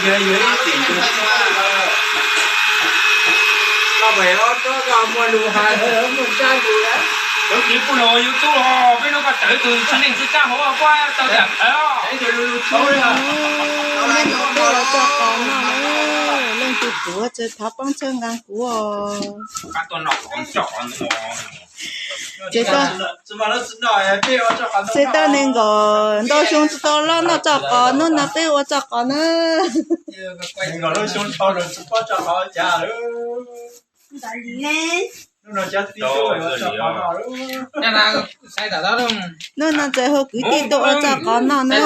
Yog yog ib tim tus tub los pem ob tsob koj muaj lus hais, muaj sab lus lawm. Cov kwv kuj los yus tub los peb hnub koj tawm tus tsis leej tsis tab hauv kuj tau tias peb os. Leej twg tuav txawm thov poob txhawb nqa kuv os. Tsis tau nees nkaum ntau xyoo tsis tau los noj txoj qos, hnub no peb ua txoj qos na. Hnub no txawm hu kwv tij tuaj ua txoj qos noj na.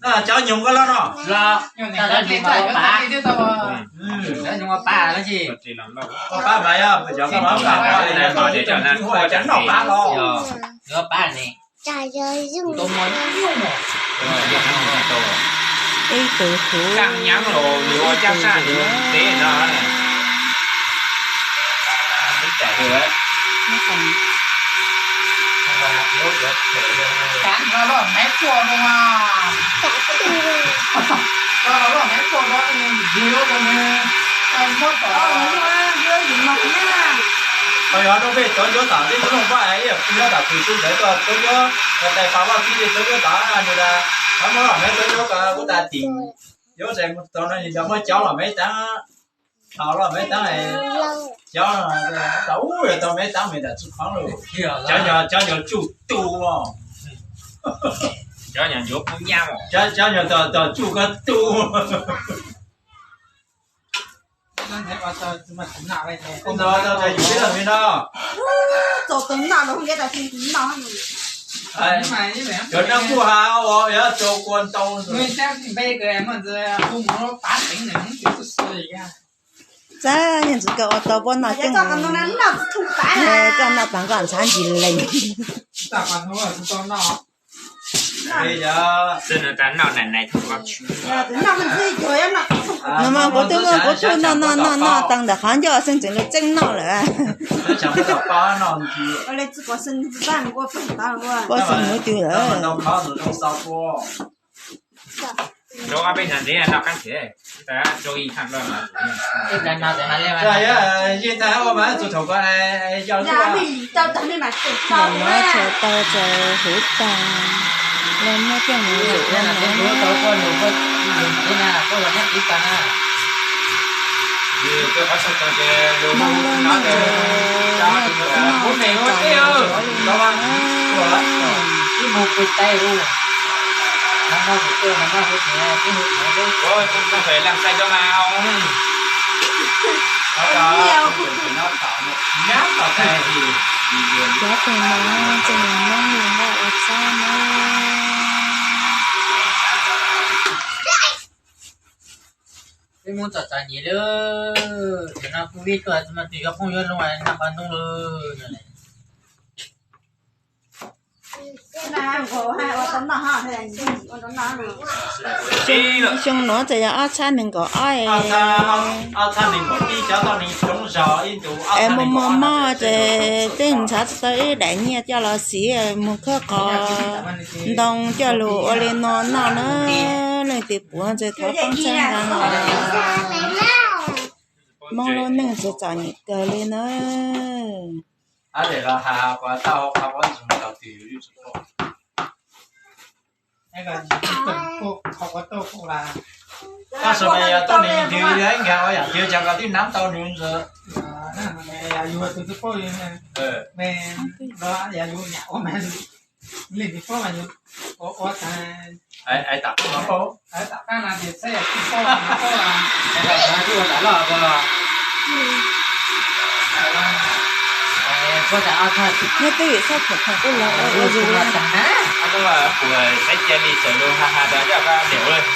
Cov nyoog koj loj no. Cov nyoog ua pab, ua pab mas yog cov koj los pab, cov noj pab los. Ib tug huv, ib tug huv. Qhov yog rau peb txob ncuab tom tej tub noj pab ib yam kuv nyob tom kuv xub ntawd tuaj txob ncuab, tais pas vaj txib li txob ncuab tom nws tas, qhov muab los meb txob ncuab ko kuv tas tim, yuav mus tau no yog muab cov los meb taab, thaum los meb taab, cov tau ub yog tau meb taab me tas tsuj qhov lawm. Cov nyuag tsuj tu, cov nyuag ncuav kub nyab, cov nyuag tog tsuj koj tu. Ntawd tau yus peb tag mi no. Cov nab kuj has ua yog tau kua ntau. Txawm yog ntxim koj ua tau pob noj coob, koj noj pas nkoj ntshav ntsis lees. Nws mas kuv twb muab kuv tug noj noj noj noj tag ntawm qhov ncauj xwb tseem lug txeeb noj lawm. Pob xwb mus twg lawm. Yog thaum ko, yog no txhais tau txais huv tag, los muab coj mus zuj ua no. Mob lub neej, noj txhais tau txais huv tag. Cov tus no tseem Hmoob li noj ua txab na. Peb Hmoob txom txom nyem lawm, tam no kuv vij tuaj tsis muaj tus yuav phooj yuav hlub noj qhov ntoo lawm. Xyoo no txawm yog ob txhiab nees nkaum ob es mus muag mob ces twb nrhav tsis tau ib daim nyiaj coj los siv mus khawb qos ntoo coj lug ua li no noj na. Leej twg puav ntses thov poob txhawb nqa no. Hmoob lub neej txom txom nyem kawg li na. Ab, los has kuv tau qhov qub mus tau twg yus twb tsis paub. Tab sis mas yog tuab neeg twg ib nkag ua yam twg cas koj twb nab tau nws ntawd. Nyob twj ywm sab phuam phuam kuj los ua ua yus li. Saib cia li txawm lug has has tas coj koj diam ua li.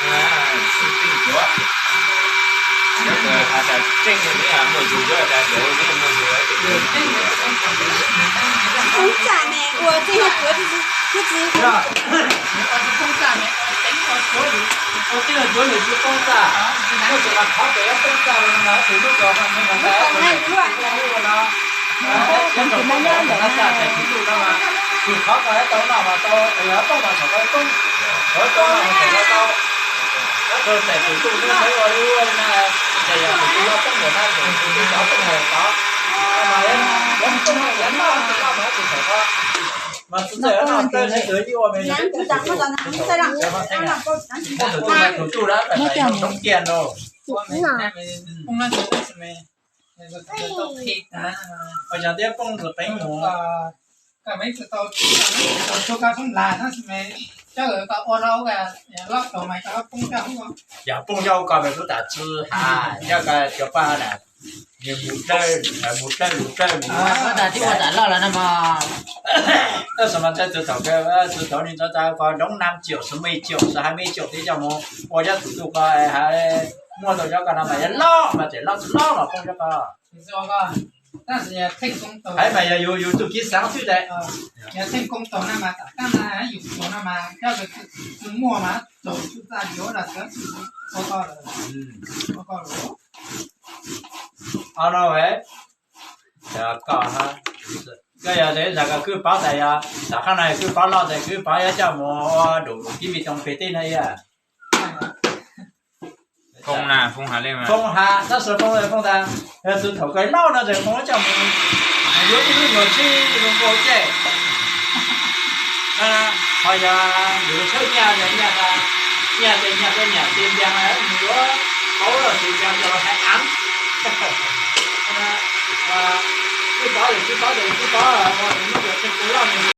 Poob txaj ne, ua txij no tuav tsis, twb tsis, poob txaj ne, ua txij no tuav tsis poob txaj, muaj tsis mas qhov pem yuav poob txaj los no mas tus lub ko no, tus qhov ko yuav tau noj mas tau, yog poob mas txhom ko poob, yog tau noj mas txhom ko tau. Koj txais tus tuj no ua li ua li na, ces yog tus tuj no poob ntawm na, tus tuj cov poob ntawm tod, mas yuav poob yav noj tus noj mas tus txhom ko, mas tus txhom noj dawb seb tus ib ua me no. Tus tuj, tus tuj na, poob kiag no. Ua yog thiab poob tus peev mus. Yog poob coj ko mas kuv tas tsi has, yog ko cov paj na, nws mus dawb, mus dawb mus dawb mus. Koj tas tib ua tas loj los no mas. Tab sis mas ntshai tus thaum, tus thaum ni ntshai tas ko doov nam cium, sib me cium, sib hais me cium thiab coj mus ua cov tus tuj ko, muaj tau cov ko no mas yog loj mas tseem loj tsis loj mas poob cov ko. Hais mas yog yus, yus tus kiv xaav xwb tes. Koj yog zam kom kwj pov tas yog tom qab no kwj pov loj tes kwj pov yuav coj mus ua dum kib me toom pem tej no yog. Foob has, tab sis foob, foob tas, yog tus thaum kawg loj no tes foob coj mus yuav ib lub nyuag tsib zoo nkauj cem. Ho yog yus tshawb nyaj, nyaj tas, nyaj tes nyaj koj nyam tes ntiag, nws yuav paub los tes ntiag coj los hais av. Kwj pov tes kwj pov tes kwj pov, ua tus nyuag tsheej kawg loj no.